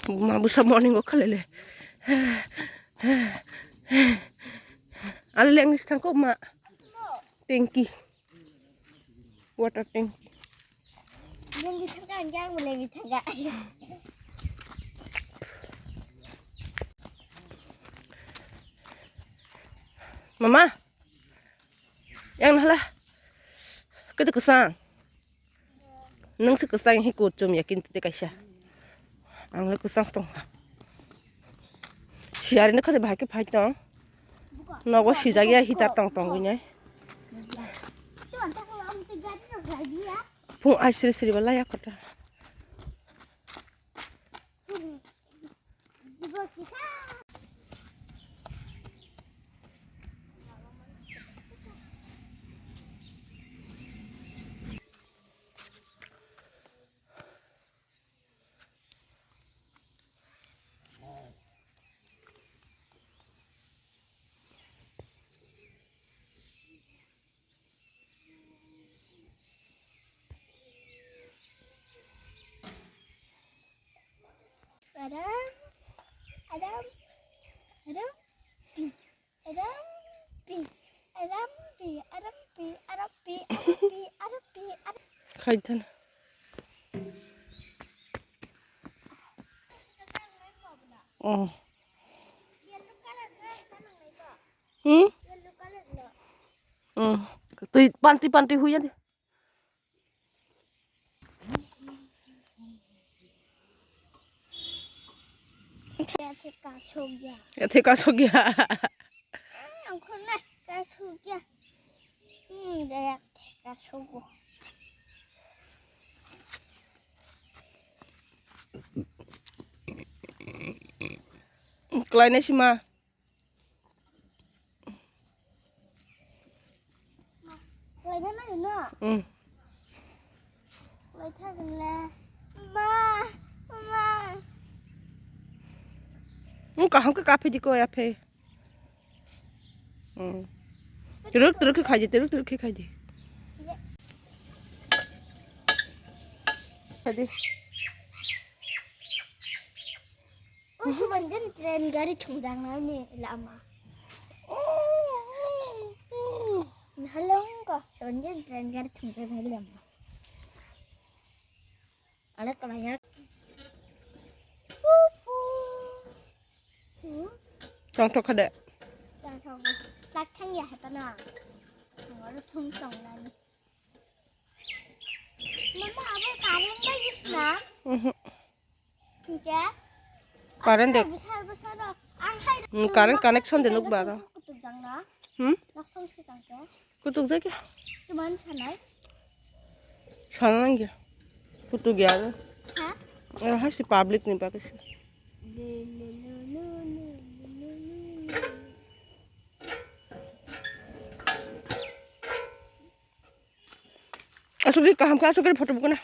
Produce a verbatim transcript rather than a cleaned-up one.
Ma bwsa morning walk khalai le. Ale lengwi thangkho ma. Tanki. Water tanki. Lengwi thangkha, ang yang lengwi thangkha. Mama. Yang hala. Kete kesang. Nung se kwchang hi kuchum ya kintu te kaisa. Ang le kwchang tong. Siyari no khade bahai khe phai tong. Nogo sijak ya heater tong tong gwi nai. Phung ai siri siri ba laya kota. Adam, Adam, Adam, Adam, pi, Adam, pi, Adam, pi, Adam, pi, Adam, pi, Adam, pi, Adam. Khai dan. Oh. Hmm? Hmm. Tui panti panti huya de. Yatheka sogya. Yatheka sogya. Ang khona ka sogya. Hmm, yatheka sogo. Klai nai sima. Laina nai no? Hmm. Laitha gwnle. Ma, ma. Nung kaham khe kaphi di ko yaphe. Hmm. Turuk turuk khe khai di, turuk turuk khe khai di. Khai di. O, sumanjani train gari thungjaknai ni lama. Halong ko, sumanjani train gari thungjaknai lama. Ale kalayak. Tongthok khade. Tongthok. Tak thang ya hata na. Ngoro thung tong lani. Mama, abo current bai gis na? Mhm. Hingke? Current de. Besar, besar no. Ang hai. Hmm, current connection de nuk baro. Kutuk jang na? Hmm? Nok phang si tang ke? Kutuk jai ke? Tuman sanai? Sana nang ya. Kutuk ya. Ha? Oro hai si public ni bagwi si. Asuk di kaham khe asuk di photo bukuna.